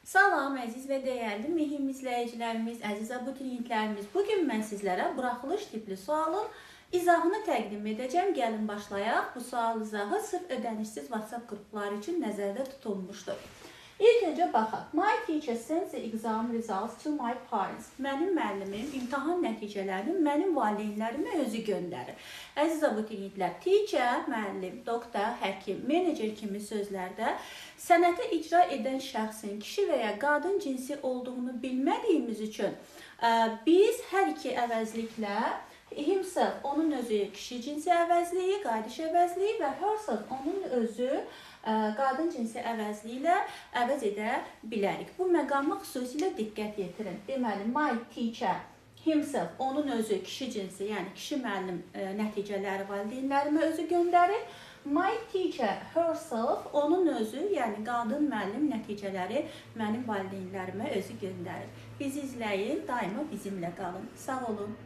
Salam əziz və dəyərli mühim izləyicilərimiz, əziz abituriyentlərimiz. Bu gün mən sizlərə buraxılış tipli sualın izahını təqdim edəcəm. Gəlin başlayaq. Bu sual izahı sırf ödənişsiz WhatsApp qrupları üçün nəzərdə tutulmuşdur. İlk öncə baxaq. My teacher sends the exam results to my parents. Mənim müəllimim imtahan nəticələrini mənim valideynlərimə özü göndərir. Əziz abituriyentlər, teacher, müəllim, doktor, həkim, menecer kimi sözlərdə sənəti icra edən şəxsin kişi və ya qadın cinsi olduğunu bilmədiyimiz üçün biz hər iki əvəzliklə himself, onun özü kişi cinsi əvəzliyi, qayıdış əvəzliyi və herself, onun özü qadın cinsi əvəzliyi ilə əvəz edə bilərik. Bu məqama xüsusilə diqqət yetirin. Deməli, my teacher himself, onun özü kişi cinsi, yəni kişi müəllim nəticələri valideynlərimə özü göndərir. My teacher herself, onun özü, yəni qadın müəllim nəticələri mənim valideynlərimə özü göndərir. Bizi izləyin, daima bizimlə qalın. Sağ olun.